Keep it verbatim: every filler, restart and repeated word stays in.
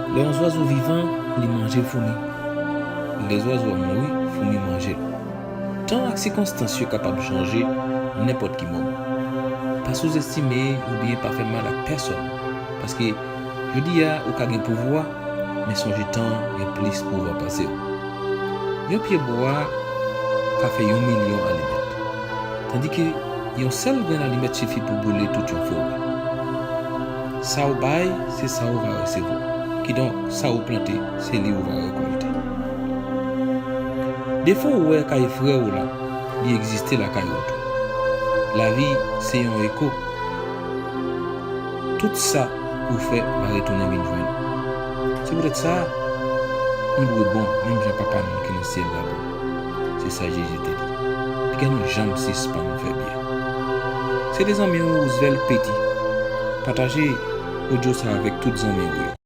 Lè yon zwazo vivan, li manje foumi. Lè zwazo a mouri, foumi manje l. Tan ak sikonstans yo kapab chanje nenpòt ki moman. Pa souzestime oubyen pa fè mal ak pèsòn, paske jodi a ou ka gen pouvwa, men sonje tan an gen plis pouvwa pase w. Yon pye bwa ka fè yon milyon alimèt, tandike yon sèl grenn alimèt sifi pou boule tout yon forè. Sa w bay, se sa w va resevwa. Kidonk, sa w plante, se li w va rekòlte. Defo w wè kay frè w la, li egziste lakay ou tou. Lavi se yon eko. Tout sa ou fè va retounen vin jwenn ou. Se poutèt sa, nou dwe bon, menm jan Papa nou ki nan syèl la bon. Se sa Jezi te di. Piga nou janm sispann fè byen. Se te zanmi w Roosevelt Petit. Pataje odyo sa avèk tout zanmi w yo.